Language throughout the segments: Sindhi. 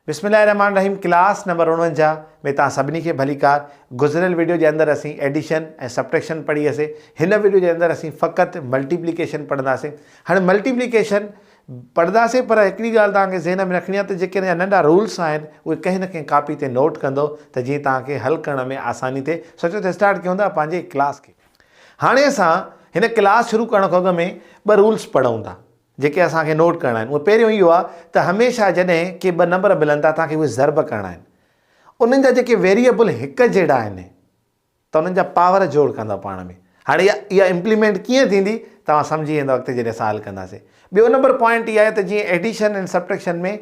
بسم الله الرحمٰن الرحيم ڪلاس نمبر 49 ۾ توهان سڀني کي ڀليڪار. گذريل وڊيو جي اندر اسين ايڊيشن ۽ سبٽريڪشن پڙهي هئسي. هن وڊيو جي اندر اسين فقط ملٽيپليڪيشن پڙهنداسين. هاڻي ملٽيپليڪيشن پڙهنداسين پر هڪڙي ڳالهه توهان کي ذهن ۾ رکڻي آهي ته جيڪي هن جا ننڍا رولس آهن اهي ڪنهن نه ڪنهن ڪاپي تي نوٽ ڪندو ته جيئن توهان کي حل ڪرڻ ۾ آساني ٿئي. سو اچو ته اسٽارٽ ڪيون ٿا پنهنجي ڪلاس کي. هاڻي اسان هن ڪلاس شروع ڪرڻ کان اڳ ۾ ٻه رولس پڙهون ٿا. جيڪي اسان کي نوٽ ڪرڻا آهن اهي پهريون اهو آهي ته هميشه جڏهن ڪي ٻه نمبر ملن ٿا توهان کي اهي ضرب ڪرڻا آهن انهن جا جيڪي ويريئبل هڪ جهڙا آهن ته انهن جا پاور جوڙ ڪندا پاڻ ۾ هاڻي اها اها امپليمينٽ ڪيئن ٿيندي توهان سمجهي ويندؤ اڳتي جڏهن اسان حل ڪنداسين ٻيو نمبر پوائنٽ اها آهي ته جيئن edition and subtraction ۾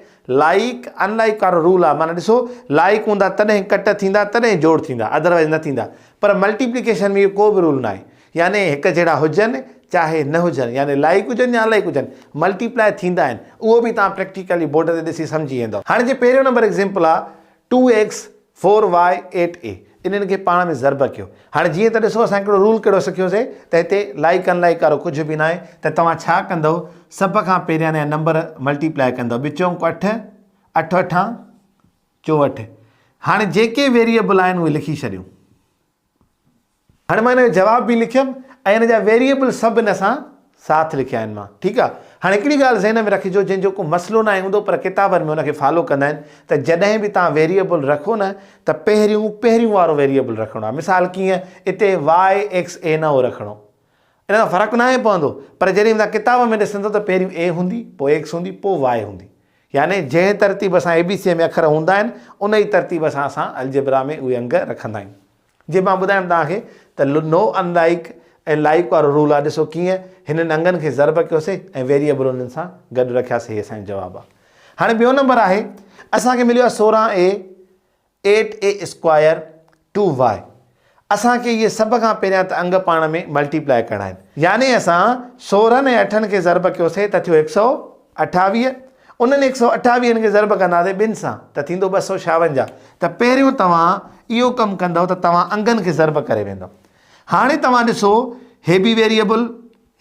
like in like وارو رول آهي معنيٰ ڏسو لائيڪ هوندا تڏهن ڪٽ ٿيندا تڏهن جوڙ ٿيندا ادروائز نه ٿيندا پر ملٽيپليڪيشن ۾ اهو ڪو به رول ناهي يعني هڪ جهڙا هجن چاهي نه هجن يعني لائيڪ هجن يا ان لائيڪ هجن ملٽي پلائي ٿيندا آهن اهو به توهان پريڪٽيڪلي بورڊ تي ڏسي سمجهي ويندؤ. هاڻي جي پهريون نمبر ايگزيمپل آ two x four y eight a انهن کي پاڻ ۾ ضرب ڪيو هاڻي جيئن ته ڏسو اسان هڪڙو رول ڪهڙو سکيوسي ته هتي لائيڪ ان لائيڪ وارو ڪجهه به ناهي ته توهان ڇا ڪندؤ سڀ کان پهريان يا نمبر ملٽي پلائي ڪندؤ ٻه چونڪ اٺ اٺ اٺان 64 هاڻي جيڪي ويريئبل آهن اهي لکي ڇڏيون. هاڻي مان هن جو جواب به لکيم ۽ هن جا ويريئبل سڀ هن سان ساٿ لکيا آهن مان ٺيڪ آ هاڻي هڪڙي ڳالهه ذهن ۾ رکجو جنهن جو ڪو مسئلو ناهي هوندو پر ڪتابن ۾ ان کي فالو ڪندا آهن ته جڏهن به توهان ويريئبل رکو نه ته پهريون پهريون وارو ويريئبل رکڻو آهي مثال ڪيئن اتي واء ايڪس اي نه هو رکڻو ان سان فرق ناهي پوندو پر جڏهن توهان ڪتاب ۾ ڏسندو ته پهريون اي هوندي پوء ايڪس هوندي پوء واء هوندي يعني جنهن ترتيب سان اي بي سي ۾ اکر هوندا آهن ان ئي ترتيب سان اسان الجبرا ۾ اهي انگ رکندا آهيون. جي مان ٻڌايم توهان کي ته نو ان لائيڪ ۽ لائيڪ وارو رول آ ڏسو ڪيئن هنن انگن کي ضرب ڪيوسي ۽ ويريئبل انهن سان گڏ رکياسي هي اسان جو جواب آ. هاڻي ٻيو نمبر آهي اسان کي مليو آ 16 a eight a square two y اسان کي اهي سڀ کان پهريان ته انگ پاڻ ۾ ملٽيپلائي ڪرڻا آهن يعني اسان 16 ۽ اٺن کي ضرب ڪيوسي ته ٿيو 128 انهن هڪ سئو اٺاويهن کي ضرب ڪنداسين ٻن سان ته ٿيندو 256 ته پهريون توهان اهو ڪم ڪندؤ ته توهان انگن کي ضرب ڪري ويندؤ. هاڻي توهان ڏسو هي به ويريئبل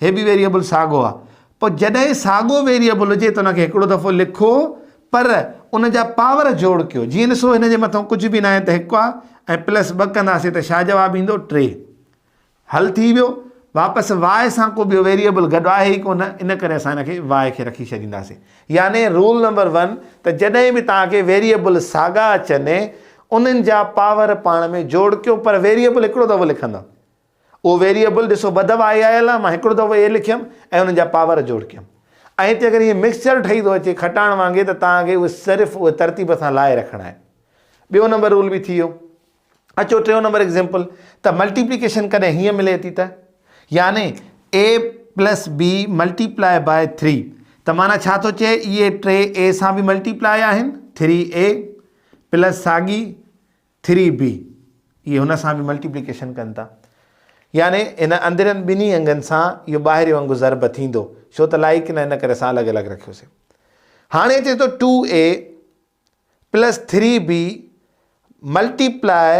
هي به ويريئبل ساڳو آهي پوء جڏهن ساڳو ويريئبل هجي ته ان کي هڪڙو دفعو لکو پر ان جا پاور جوڙ ڪيو جيئن ڏسو هن جي مٿان ڪجهه به ناهي ته هڪ آهي ۽ پلس ٻه ڪنداسين ته ڇا جواب ايندو ٽي. حل ٿي ويو. واپس واء سان ڪو ٻيو ويريئبل گڏ آهي ئي ڪونه، ان ڪري اسان هن کي واء کي رکي ڇڏينداسين. يعني رول نمبر ون ته جڏهن به توهان کي ويريئبل ساڳا اچن، انهن جا پاور پاڻ ۾ جوڙ ڪيو پر ويريئبل هڪڙو دفعو لکندؤ. اهو ويريئبل ڏسو ٻه دفعا اي آيل آهي، مان هڪڙو دفعو اي لکيم ۽ انهن جا پاور جوڙ ڪيم. ۽ هتي اگر ائين مڪسچر ٺهي ٿو اچي کٽاڻ وانگي ته توهان کي اهي صرف اهي ترتيب سان لاهي رکڻا آهن. ٻيو نمبر رول به ٿي ويو. اچو ٽيون نمبر ايگزيمپل ته ملٽيپليڪيشن ڪڏهن هيئن ملي ٿي ته يعني A plus B multiply by three ته معنيٰ ڇا ٿو چئي اهي ٽي اي سان به ملٽيپلائي آهن ٿري اي پلس ساڳي ٿري بي اهي هن سان به ملٽيپليڪيشن ڪن ٿا يعني هن اندرين ٻنهي انگن سان اهو ٻاهريون انگ ضرب ٿيندو ڇو ته لائڪ نه ان ڪري اسان الڳ الڳ رکيوسي هاڻي اچي ٿو two A plus three B multiply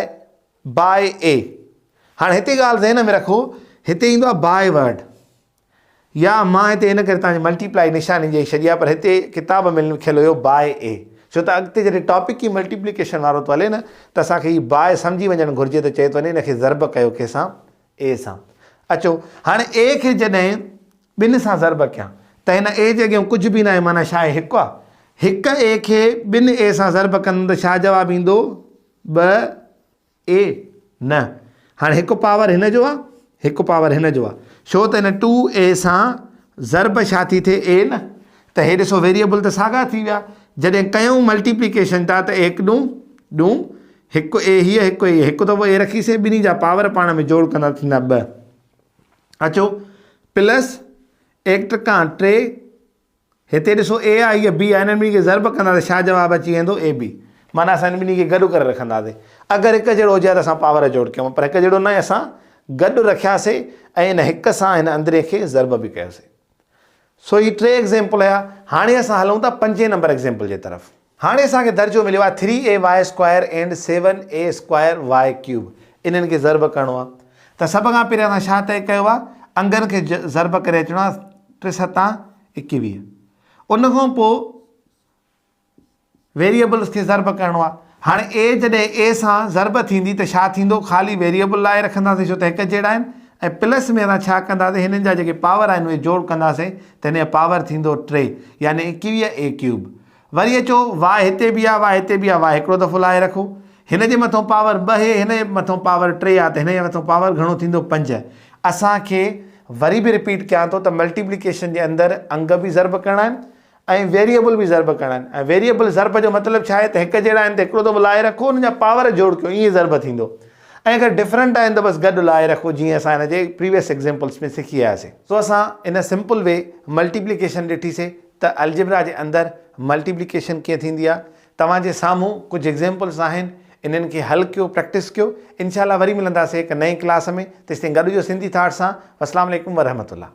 by A هاڻي هتي ڳالهه ذهن ۾ رکو هتي ايندو آهي باء ورڊ يا مان هتي ان ڪري تنهنجي ملٽيپلائي نشاني ڏئي ڇڏي آهي پر هتي ڪتاب ۾ لکيل هيو باء اي ڇو ته اڳتي جڏهن ٽاپڪ ئي ملٽيپليڪيشن وارو ٿو هلي نه ته اسان کي هي باء سمجهي وڃڻ گهرجي ته چئي ٿو وڃي ان کي ضرب ڪيو ڪنهن سان اي سان اچو هاڻي اي کي جڏهن ٻن سان ضرب ڪيان ته هن اي جي اڳيان ڪجهه به ناهي معنيٰ ڇا آهي هڪ آ. هڪ اي کي ٻن اي سان ضرب ڪندم ته ڇا جواب ايندو ٻه اي نه هاڻي هڪ پاور هن جو آ هڪ پاور هن جو آ ڇو ته هن ٽو اي سان ضرب ڇا ٿي ٿئي اي نه ته هي ڏسو ويريبل ته ساڳا ٿي ويا جڏهن ڪيون ملٽيپليڪيشن ٿا ته ايڪ ڏون ڏون هڪ اي هيء هڪ اي هڪ دفعو اي رکيسين ٻنهي جا پاور پاڻ ۾ جوڙ ڪندا ٿيندا ٻه اچو پلس ايڪ ٽڪان ٽي هتي ڏسو اي آهي هيء بي آهي انهن ٻنهي کي ضرب ڪندا ته ڇا جواب اچي ويندو اي بي معنيٰ اسان انهن ٻنهي کي گڏ ڪري رکنداسين اگر هڪ جهڙو هجي ها ته اسان پاور جوڙ ڪيون پر هڪ جهڙو نه اسان گڏ رکياسي ۽ ان هڪ سان هن اندرين کي ضرب به ڪيوسي سو هي ٽي ايگزيمپل هيا. هاڻي اسان هلون ٿا پنجين نمبر ايگزيمپل جي طرف. هاڻي اسان کي درجو مليو آهي three A y square and seven A square y cube انهن کي ضرب ڪرڻو آهي ته سڀ کان پهريان اسان ڇا طئي ڪيو آهي انگن کي ضرب ڪري اچڻو آهي ٽي ستان ايڪويهه ان کان پوء ويريئبلز کي ضرب ڪرڻو آهي. هاڻي اي جڏهن اي سان ضرب ٿيندي ته ڇا ٿيندو؟ خالي ويريئبل لاهي رکنداسين ڇو ته هڪ جهڙا آهن ۽ پلس ۾ اسان ڇا ڪنداسين هنن جا جيڪي پاور آهن اهي جوڙ ڪنداسين ته هن جو پاور ٿيندو 3 يعني 21 اي ڪيوب. وري اچو واء هتي به آهي واء هتي به آهي واء هڪڙو دفعو لاهي رکو. هن جي مٿون پاور 2 اهي هن جي مٿون پاور 3 آهي ته هن جي مٿون پاور گهڻو ٿيندو 5. اسان کي وري به رپيٽ ڪيان ٿو ته ملٽيپليڪيشن جي اندر انگ به ضرب ڪرڻا آهن ۽ ويريئبل به ضرب ڪرڻا آهن ۽ ويريئبل ضرب جو مطلب ڇا آهي ته هڪ جهڙا آهن ته هڪڙو دفعو لاهي رکو انهن جا پاور جوڙ ڪيو ائين ضرب ٿيندو ۽ اگر ڊفرنٽ آهن ته بس گڏ لاهي رکو جيئن اسان هن جي پريويس ايگزيمپلس ۾ سکي آياسي. سو اسان ان سمپل وي ملٽيپليڪيشن ڏٺي سي ته الجبرا جي اندر ملٽيپليڪيشن ڪيئن ٿيندي آهي. توهان جي سامهون ڪجهه ايگزيمپلس آهن انهن کي حل ڪيو پريڪٽس ڪيو انشاء الله وري ملنداسي هڪ نئين ڪلاس ۾ تيستائين گڏ هجو سنڌي ٿاٽس سان والسلام عليڪم ورحمة الله.